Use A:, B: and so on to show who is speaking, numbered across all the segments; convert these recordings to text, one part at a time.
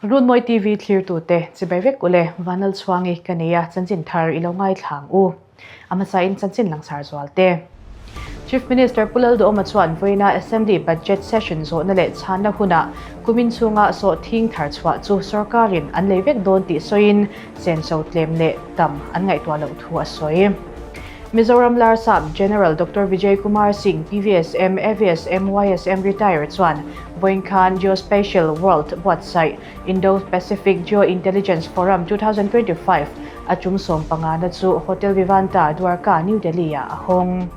A: Runmawi TV thlirtute chibai vek ule Vanlalchhuangi ka nei a, chanchin thar i lo ngaithla ang u. A hmasain chanchin langsar zual te. Chief Minister Pu Lalduhawma chuan vawiina Assembly Budget Session zawhna leh chhanna hunah kumin chhunga sawhthing thar chhuah chu sorkarin an lei vek dawn tih sawiin senso tlem leh tam an ngaihtuah loh thu a sawi. Mizoram Larsap General Doctor Vijay Kumar Singh, PVSM, AVSM, YSM Retire chuan vawiin khan Geospatial World buatsaih Indo-Pacific Geo-Intelligence Forum 2025 a tum sawmpangana chu Hotel Vivanta, Dwarka, New Delhi-ah a hawng.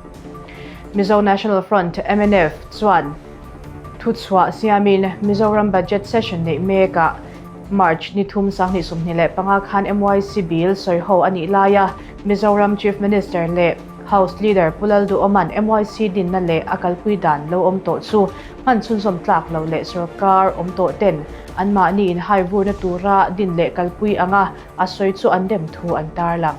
A: Mizo National Front, mnf, chuan thuchhuah siamin Mizoram Budget Session neih mekah March ni thum 2025 khan MYC Bill sawiho a nih laia Mizoram Chief Minister leh House Leader Pu Lalduhawma'n MYC dinna leh a kalpui dan lo awm tawh chu hman chhunzawm tlak lo leh sorkar awm tawh ten anmahni inhai vurna tura din leh kalpui anga a sawi chu an dem thu an tarlang.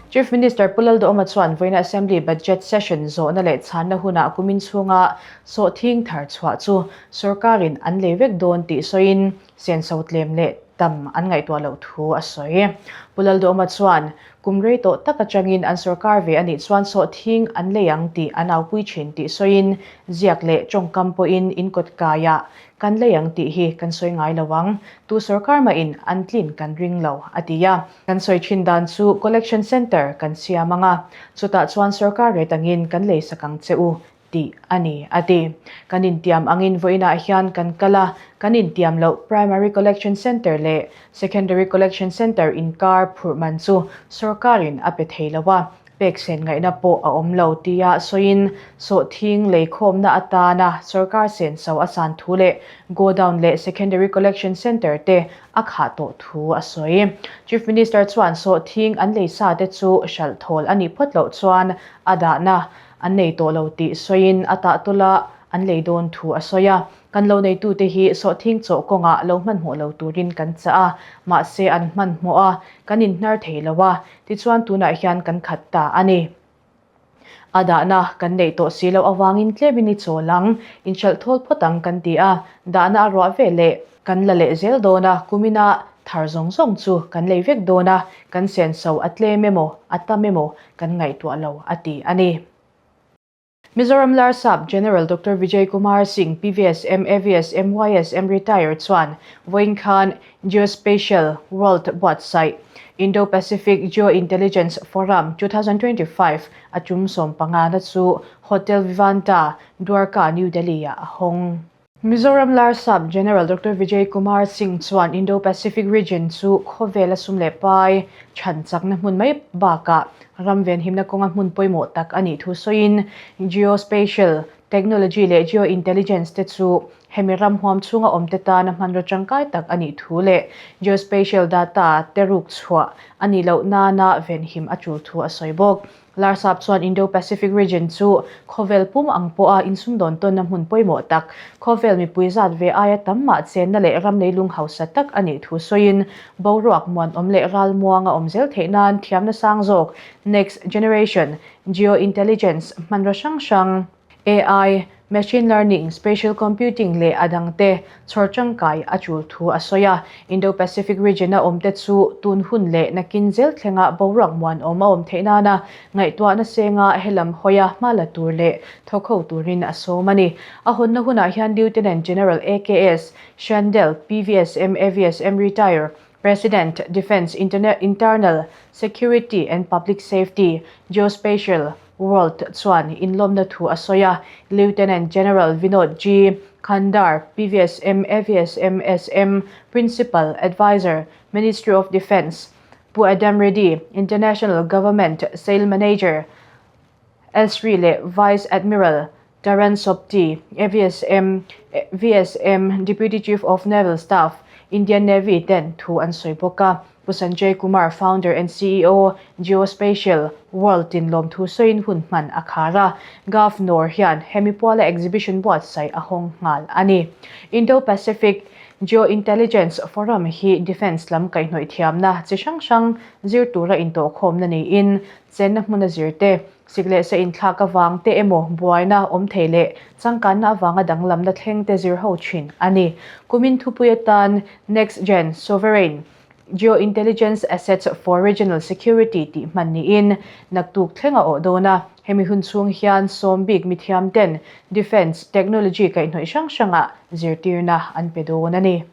A: Chief Minister Pu Lalduhawma chuan vawiina Assembly Budget Session zawhna leh chhanna hunah kumin chhunga sawhthing thar chhuah chu Sorkarin an lei vek dawn tih sawiin senso tlem leh tam an ngaihtuah loh thu a sawi. Pu Lalduhawma chuan kum rei tawh tak atangin an sorkar ve a nih chuan sawhthing an lei ang tih an aupui thin tih sawiin ziak leh tawngkam pawhin in kawt kaiah kan lei ang tih hi kan sawi ngai lo ang, tu sorkar mahin an tlin kan ring lo, a ti a. Kan sawi thin dan chu collection centre kan siam ang a, chutah chuan sorkar rate angin kan lei sak ang che u tih a ni, a ti. Kan intiam angin vawiinah hian kan kal a, kan intiam loh Primary Collection Centre leh Secondary Collection Centre inkar phurh man chu sorkarin a pe thei lo a, pek sen ngaihna pawh a awm lo tia sawiin sawhthing leikhawmna atana sorkar senso a san thu leh Godown leh Secondary Collection Centre te a khah tawh thu a sawi. Chief Minister chuan sawhthing an leisa te chu hralh thawl a nih phawt loh chuan a dahna An nei tawh lo tih sawiin a tah tula an lei dawn thu a sawi a. Kan lo neitute hi sawhthing chawh kawngah lo hmanhmawh lo turin kan chah a, mahse an hmanhmawh a, kan inhnar thei lo a, tichuan tunah hian kan khat ta a ni. A dahna kan neih tawh si loh avangin tlemin i chawl ang, inhralh thawl phawt ang kan ti a, dahna a ruah ve leh kan la leh zel dawn a, kumina thar zawng zawng chu kan lei vek dawn a, kan senso a tlem emaw a tam emaw kan ngaihtuah lo, a ti a ni. Mizoram Larsap General Doctor Vijay Kumar Singh, PVSM, AVSM, YSM Retired chuan vawiin khan Geospatial World buatsaih Indo-Pacific Geo-Intelligence Forum 2025 a tum sawmpangana chu Hotel Vivanta, Dwarka, New Delhi-ah a hawng. Mizoram Larsap General Doctor Vijay Kumar Singh chuan Indo-Pacific region chu khawvel a sum leh pai chhan chakna hmun mai bakah ram venhimna kawnga hmun pawimawh tak a nih thu sawiin Geospatial Technology leh Geo-Intelligence te chu hemi ram huam chhunga awmte tana hmanraw tangkai tak a nih thu leh Geospatial data te ruk chhuah a nih loh nana venhim a tul thu a sawi bawk. Larsap chuan Indo-Pacific region chu khawvel pum ang pawha insumdawn tawnna hmun pawimawh tak, khawvel mipui zat ve aia tam mah chenna leh ram leilung hausa tak a nih thu sawiin, boruak muanawm leh ralmuang a awm zel theih nan thiamna sang zawk, next generation geo-intelligence hmanraw hrang hrang, AI, Machine Learning, Spatial Computing leh a dangte chhawr tangkai a tul thu a sawi a. Indo-Pacific region-a awmte chu tun hun leh nakin zel thlenga boruak muanawm a awm theih nana ngaihtuahna senga helam hawia hma la tur leh thawkho turin a sawm a ni. A hawnna hunah hian Lieutenant General AKS Chandel, PVSM, AVSM Retire, President, Defence, Internal Security and Public Safety, Geospatial, World chuan inlawmna thu a sawi a, Lieutenant General Vinod G. Khandar, PVSM, AVSM, SM, Principal Adviser, Ministry of Defence, Pu Adam Reddy, International Government Sale Manager, Esri leh Vice Admiral Taran Sobti, AVSM, VSM, Deputy Chief of Naval Staff, Indian Navy ten thu an sawi bawk a. Pu Sanjay Kumar, Founder and ceo, Geospatial World tin lawmthu sawiin hun hman a khar a. Governor hian hemi puala exhibition buatsaih a hawng nghal a ni. Indo-Pacific Geo-Intelligence Forum hi defence lam kaihhnawih thiamna chi hrang hrang zir tura intawhkhawmna niin chenna hmuna zirte, Sik leh sa inthlak avang te emaw buaina awm thei leh changkanna avanga danglamna thleng te zir ho thin a ni. Kumin thupui atan Next Gen Sovereign Geo-Intelligence Assets for Regional Security tih hman niin naktuk thleng a awh dawn a. Hemi hun chhung hian sawm bik mithiam ten Defence Technology kaihhnawih hrang hrangah zirtirna an pe dawn a ni.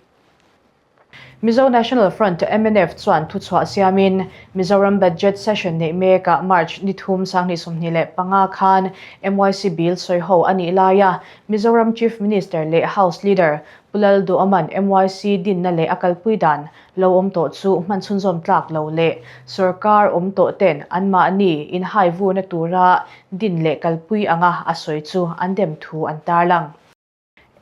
A: Mizo National Front, mnf, chuan thuchhuah siamin Mizoram Budget Session neih mekah March ni thum 2025 khan MYC Bill sawiho a nih laia Mizoram Chief Minister leh House Leader Pu Lalduhawma'n MYC dinna leh a kalpui dan lo awm tawh chu hman chhunzawm tlak lo leh sorkar awm tawh ten anmahni inhai vurna tura din leh kalpui anga a sawi chu an dem thu an tarlang.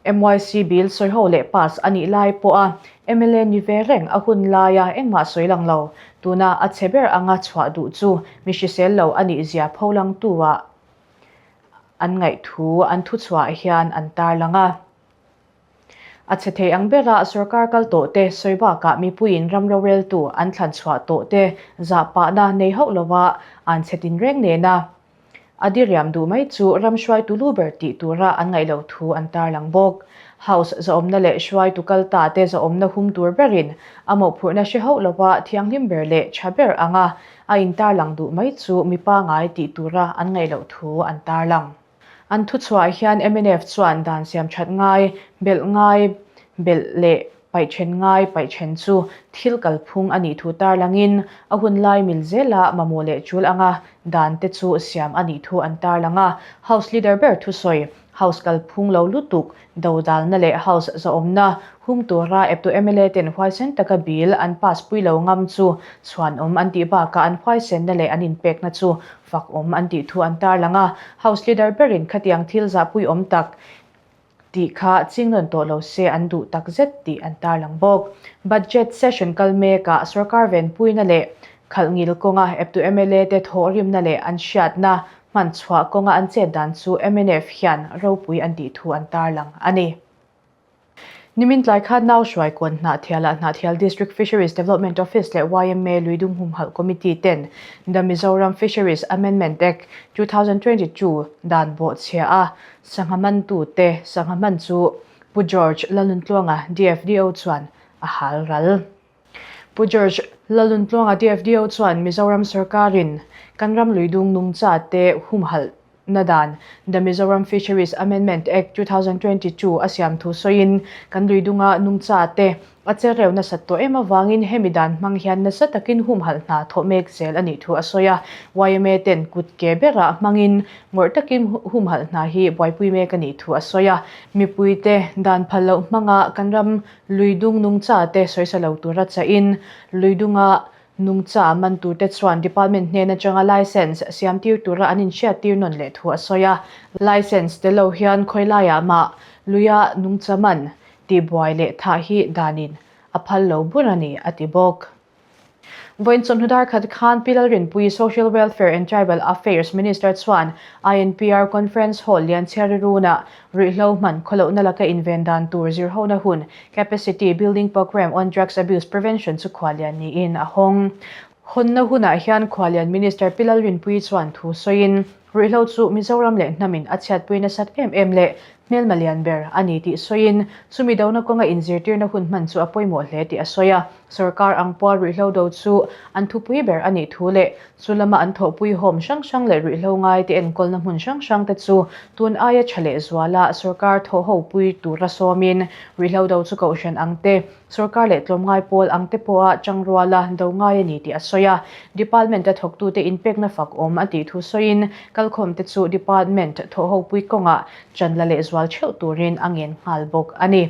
A: MYC bill sawiho leh pass a nih lai pawha mla ni ve reng a hun laia engmah sawi lang lo, tuna a chhe ber anga chhuah duh chu mi hrisel lo a nih zia pholangtu-ah an ngaih thu an thuchhuah hian an tarlang a. A chhe thei ang bera sorkar kal tawh te sawi bakah mipuiin ram roreltu an thlan chhuah tawh te zahpahna nei hauh lova an chhe tinreng nena A diriam duh mai chu ram hruaitu lu ber tih tura an ngaih loh thu an tarlang bawk. House zahawmna leh hruaitu kal ta te zahawmna hum tur berin a mawhphurhna hre hauh lova thianghlim ber leh tha ber anga a intarlang duh mai chu mi pangai tih tura an ngaih loh thu an tarlang. An thuchhuah hian mnf chuan dan siam that ngai, belh ngai, belh leh Paih then ngai paih then chu thil kalphung a nih thu tarlangin a hun lai mil zela mamawh leh tul anga dan te chu siam a nih thu an tarlang a. House leader ber thusawi, House kalphung lo lutuk, dodalna leh House zahawmna hum tura eptu mla ten huaisen taka bill an pass pui lo ngam chu chhuanawm an tih bakah an huaisenna leh an inpekna chu fakawm an tih thu an tarlang a. House leader berin khatiang thil zahpuiawm tak tih kha ching rawn tawh lo se an duh tak zet tih an tarlang bawk. Budget session kal mekah sorkar venpuina leh khalh ngil kawnga eptu mla te thawhrimna leh an hriatna hman chhuah kawnga an chet dan chu mnf hian ropui an tih thu an tarlang a ni. Nimin tlai khan nau hruai kawn Hnahthialah Hnahthial District Fisheries Development Office leh yma Luidung Humhalh Committee ten The Mizoram Fisheries Amendment Act, 2022 dan bawhchhia a Sangha mantute sangha man chu Pu George Laluntluanga DFDO chuan a hal ral. Pu George Laluntluanga DFDO chuan Mizoram sorkarin kan ram luidung nungcha te humhalhna dan The Mizoram Fisheries Amendment Act, 2022 a siam thu sawiin kan luidunga nungcha te A che reu nasat tawh em avangin hemi dan hmang hian nasa takin humhalh hna thawh mek zel a nih thu a sawi a. Yma ten kut ke berah hmangin ngawrh takin humhalh hna hi buaipui mek a nih thu a sawi a. Mipuite dan phal loh hmanga kan ram luidung nungcha te sawisa lo tura chahin luidunga nungcha man turte chuan department hnen atanga licence siam tir tura an inhriat tir nawn leh thu a sawi a. Licence tel lo hian khawilaiah mah luia nungcha man Tihbuai leh thah hi danin a phal lo bur a ni, a ti bawk. Vawiin chawhnu dar khat khan Pi Lalrinpuii Social Welfare and Tribal Affairs Minister chuan INPR Conference Hall Lianchhiari Runah ruihhlo hman khawlohna laka inven dan tur zirhona hun Capacity Building Programme on Drugs Abuse Prevention chu khualian niin a hawng. Hawnna hunah hian khualian Minister Pi Lalrinpuii chuan thu sawiin Ruihhlo chu Mizoram leh hnamin a chhiatpui nasat em em leh hmelma lian ber a ni tih sawiin, chumi dona kawnga inzirtirna hun hman chu a pawimawh hle tih a sawi a. Sorkar ang pawha ruihhlo do chu an thupui ber a nih thu leh chu lama an thawhpuihawm hrang hrang leh ruihhlo ngaite enkawlna hmun hrang hrangte chu tun aia tha leh zuala sorkar thawhhopui tura sawmin ruihhlo do chu kohhran ang te Sorkar leh tlawmngai pawl ang te pawha changruala do ngai a ni tih a sawi a. Department-a thawktute inpekna fak awm a tih thu sawiin kalkhawmte chu department thawhhopui kawngah chan la lehzual theuh turin a ngen nghal bawk a ni.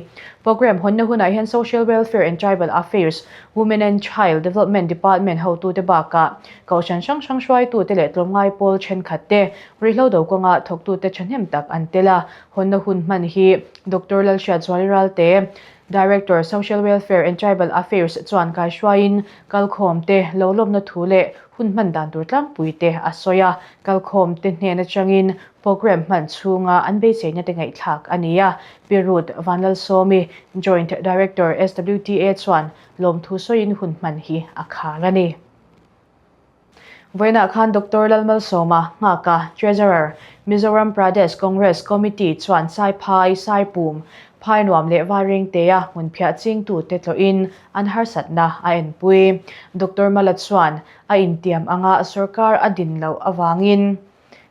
A: Programme hawnna hunah hian Social Welfare and Tribal Affairs, Women and Child Development Department hotute bakah kohhran hrang hrang hruaitute leh tlawmngai pawl thenkhat te ruihhlo do kawnga thawktute thahnem tak an tel a. Hawnna hun hman hi Doctor Lalhriatzuali Ralte, Director, Social Welfare and Tribal Affairs chuan kaihruaiin kalkhawmte lo lawmna thu leh hun hman dan tur tlangpuite a sawi a. Kalkhawmte hnen atangin programme hman chhunga an beiseina te ngaihthlak a ni a. Pi Ruth Vanlalsawmi, Joint Director, SWTA chuan lawmthu sawiin hun hman hi a khar a ni. Vawiinah khan Doctor Lalmalsawma, Nghaka, Treasurer, Mizoram Pradesh Congress Committee chuan Saiphai, Saipum, Phainuam leh Vairengtea hmunphiah chingtute tlawhin an harsatna a enpui. Doctor Mala chuan a intiam anga sorkar a din loh avangin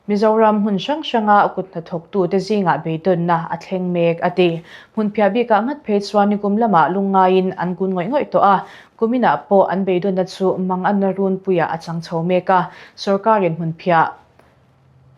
A: Mizoram hmun hrang hranga kut hnathawktute zingah beidawnna a thleng mek a ti. Hmunphiah bikah ngat phei chuan nikum lamah lungngaiin an kun ngawih ngawih tawh a, kuminah pawh an beidawnna chu mang anna runpuiah a chang chho mek a, sorkarin hmunphiah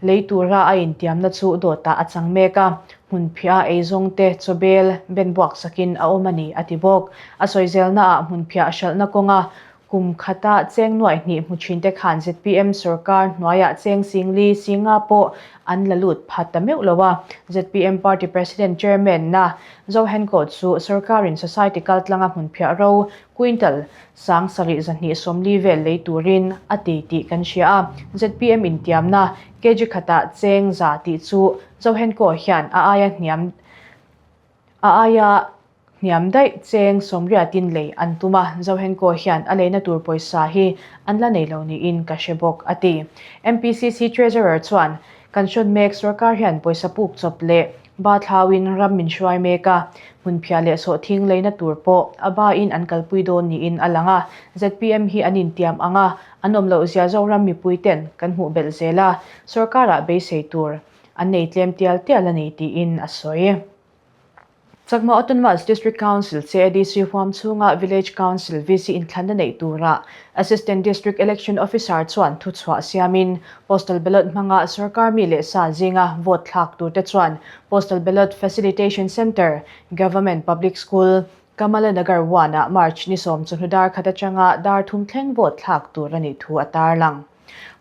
A: lei tura a intiamna chu dawtah a chang mek a, hmunphiah eizawngte chawbel benbuak sakin a awm a ni a ti bawk. A sawi zelnaah hmunphiah hralhna kawnga Kum khata cheng nuaih hnih hmu thinte khan zpm sorkar hnuaiah cheng singli singa pawh an la lut phat ta meuh lo a. Zpm party president chairman na Zohenko chu sorkarin society kaltlanga hmunphiah ro quintal 7240 vel lei turin a ti tih kan hria a. Zpm intiamna kg khatah cheng za tih chu Zohenko hian a aia hniam a aia Hniam daih cheng sawmriatin lei an tum a, Zohenko hian a leina tur pawisa hi an la nei lo niin ka hre bawk, a ti. MPCC Treasurer chuan, Kan hrawn mek sorkar hian pawisa puk chawp leh ba thlauin ram min hruai mek a, hmunphiah leh sawhthing leina tur pawh a bain an kalpui dawn niin a lang a, zpm hi an intiam ang a, an awm loh zia Zoram mipuiten kan hmuh belh zel a, sorkarah beisei tur an nei tlem tial tial a ni, tiin a sawi. Chakma Autonomous District Council, CADC, huam chhunga Village Council, VC, inthlanna neih tura Assistant District Election Officer chuan thuchhuah siamin Postal Ballot hmanga sorkar mi leh sa zinga vote thlak turte chuan Postal Ballot Facilitation Centre, Government Public School, Kamalanagar 1-ah March ni 10 chawhnu dar khat atanga dar thum thleng vote thlak tur a nih thu a tarlang.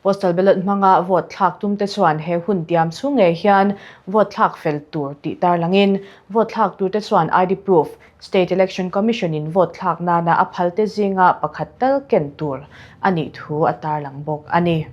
A: Postal ballot hmanga vote thlak tumte chuan he hun tiam chhung ngei hian vote thlak fel tur tih tarlangin vote thlak turte chuan ID proof, State Election Commission in vote thlak nana a phalte zinga pakhat tal ken tur a nih thu a tarlang bawk a ni.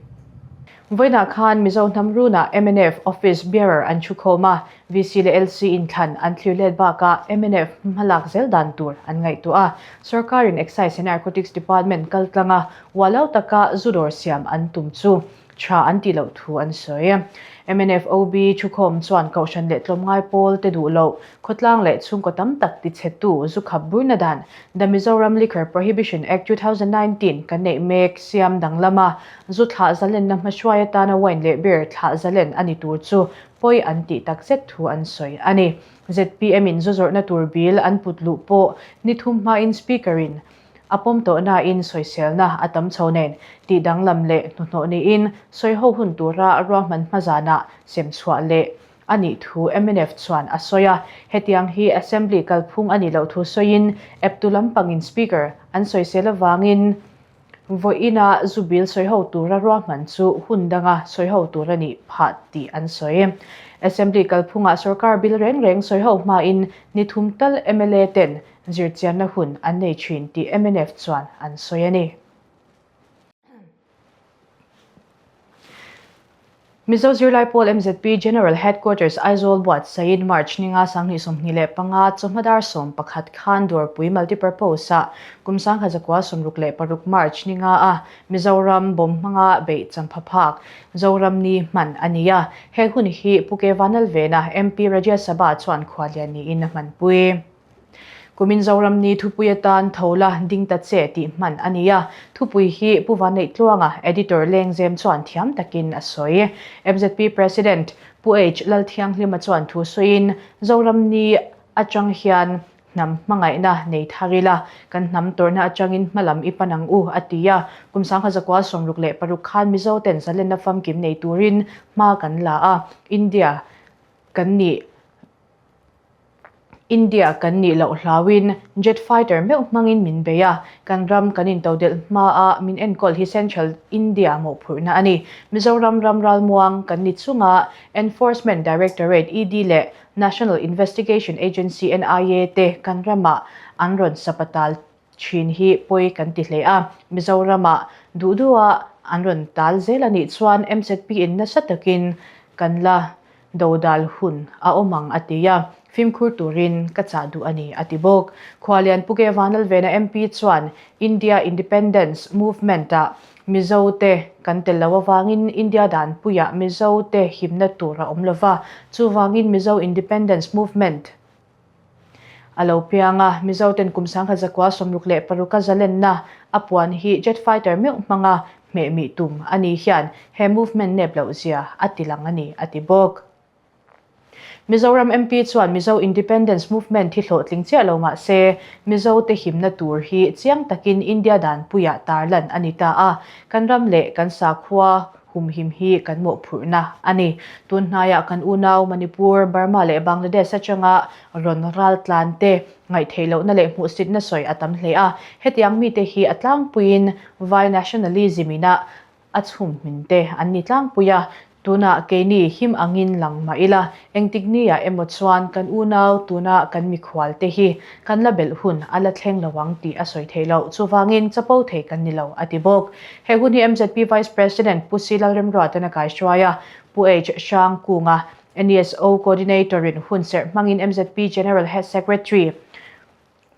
A: Vawiinah khan Mizo hnam runah mnf Office Bearer an thukhawm a, VC leh LC inthlan an thlir let bakah mnf hmalak zel dan tur an ngaihtuah a, sorkarin Excise and Narcotics Department kaltlanga ualau taka zu dawr siam an tum chu tha an tih loh thu an sawi. Mnf OB thukhawm chuan kohhran leh tlawmngai pawl te duh loh, khawtlang leh chhungkaw tam tak tichhetu zu khap burna dan The Mizoram Liquor Prohibition Act 2019 kan neih mek siam danglama zu thlah zalenna hmahruai atana wine leh beer thlah zalen a ni tur chu pawi an tih tak zet thu an sawi a ni. Zpm in zu zawrhna tur bill an put luh pawh ni thum hmain Speaker in a pawm tawh nain sawiselna a tam chho nen tih danglam leh hnuhnawh niin sawiho hun tura ruahman hma zanah sem chhuah leh a nih thu mnf chuan a sawi a. Hetiang hi Assembly kalphung a nih loh thu sawiin eptu lampangin Speaker an sawisel avangin Vawiina zu bill sawiho tura ruahman chu hun danga sawiho tur a nih phah tih an sawi. Assembly kalphungah sorkar bill reng reng sawiho hmain ni thum tal mla ten zirchianna hun an nei thin tih mnf chuan an sawi a ni. Mizo Zirlai Pawl mzp General Headquarters Aizawl buatsaiin March ninga 2025 chawhma dar 11 khan Dawrpui Multipurpose ah kum 1966 March ninga a Mizoram bomb hmanga beih champha phak Zoram ni hman a ni a, he hun hi Pu Ke Vanlalvena MP Rajya Sabha chuan khuallian niin a hmanpui. Kumin Zoram ni thupui atan tho la ding ta che tih hman a ni a, thupui hi Pu Vanneih-Tluanga, Editor Lengzem chuan thiam takin a sawi. Mzp President Pu H Lalthianghlima chuan thu sawiin, Zoram ni atang hian hnam hmangaihna nei thar ila, kan hnam tawrhna atangin hmalam i pan ang u, a ti a. Kum 1966 khan Mizo ten zalenna famkim nei turin hma kan la a, India kan nih India kan nih loh hlauin jet fighter meuh hmangin min bei a, kan ram kan intodelh hmaa min enkawl hi Central India mawhphurhna a ni. Mizoram ram ralmuang kan ni chunga Enforcement Directorate, ED, leh National Investigation Agency, NIA, te kan ramah an rawn sapatal thin hi pawi kan ti hle a, Mizoramah duh duha an rawn tal zel a nih chuan MZP in nasa takin kan la dodal hun a awm ang a ti a. Fimkhur turin ka chah duh a ni, a ti bawk. Khualian Pu Ke Vanlalvena MP chuan India Independence Movement-ah Mizote kan tel loh avangin India danpuiah Mizote himna tur a awm lova, chuvangin Mizo Independence Movement a lo piang a, Mizoten kum 1906 a zalenna a puan hi jet fighter meuh hmanga hmehmih tum a ni hian he movement nep loh zia a ti lang a ni, a ti bawk. Mizoram MP chuan Mizo Independence Movement hi hlawhtling chiah lo mah se, Mizo te himna tur hi chiang takin India danpuiah tarlan a ni ta a, kan ram leh kan sakhua humhim hi kan mawhphurhna a ni. Tun hnaiah kan unau Manipur, Burma leh Bangladesh atanga rawn ral tlan te ngaihtheih lohna leh hmuhsitna sawi a tam hle a, hetiang mite hi a tlangpuiin Vai nationalism ina A chhum hmin te an ni tlangpui a, tunah keini him angin lang mah ila, engtik niah emaw chuan kan unau tuna kan mikhual te hi kan la belh hun a la thleng lo ang tih a sawi theih loh. Chuvangin chapo thei kan ni lo, a ti bawk. He hun hi mzp Vice President Pu C Lalremruatan a kaihruai a, Pu H Hrangkunga, NESO Coordinator-in hun serh hmangin mzp General Head Secretary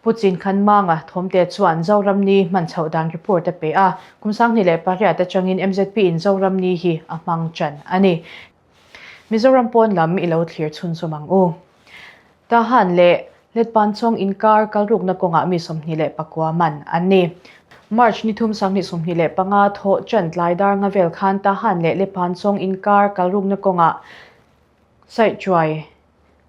A: Pu Chin Khan Manga thawmte chuan Zoram Ni hman chhoh dan report a pe a, kum 2008 atangin mzp in Zoram Ni hi a hmang tan a ni. Mizoram pawn lam i lo thlir chhunzawm ang u. Tahan leh Letpanchawng inkar kalrukna kawngah mi 29 man an ni. March ni thum 2025 thawh tan tlai dar nga vel khan Tahan leh Letpanchawng inkar kalrukna kawngah Saichuai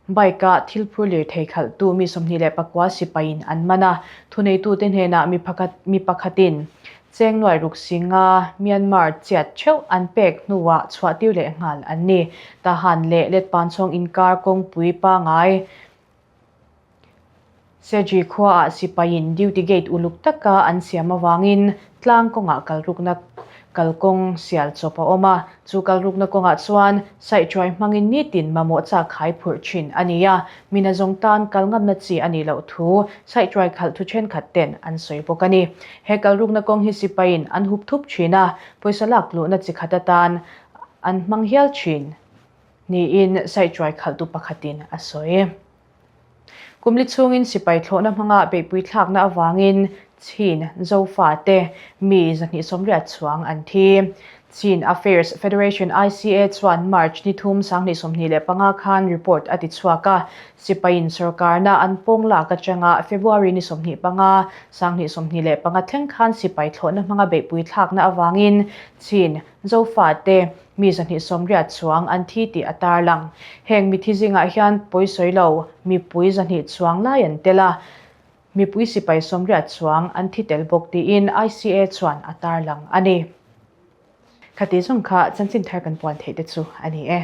A: Bike-a thil phur lirthei khalhtu mi 29 sipaiin an man a, thuneitute hnenah mi pakhat mi pakhatin cheng nuai ruk singa Myanmar chiat theuh an pek hnuah chhuahtir leh nghal an ni. Tahan leh Letpanchawng inkar kawngpui pangai Seji khuaah sipaiin duty gate uluk taka an siam avangin tlang kawngah kalrukna kalkawng sial chawp a awm a. Chu kalrukna kawngah chuan saihtuai hmangin nitin mamawh chak khai phurh thin a ni a, mina zawng tan kal ngamna chi a nih loh thu saihtuai khalh thu thenkhat ten an sawi bawk a ni. He kalrukna kawng hi sipaiin an hup thup thin a, pawisa lak luhna chi khat atan an hmang hial thin niin saihtuai khalhtu pakhatin a sawi. Kumli chhungin sipai thlawhna hmanga beihpui thlakna avangin Chin Zofate mi 280 chuang an thi. Chin Affairs Federation, ICA, chuan March ni thum 2025 khan report a ti chhuak a, sipaiin sorkarna an pawng lak atanga February ni 25, 2025 thleng khan sipai thlawhna hmanga beihpui thlakna avangin Chin Zofate mi 280 chuang an thi tih a tarlang. Heng mithi zingah hian pawisawi lo mipui 200 chuang lai an tel a, mipui sipai 80 chuang an thi tel bawk tiin ICA chuan a tarlang a ni. Khati zawng kha chanchin thar kan puan theih te chu a ni e.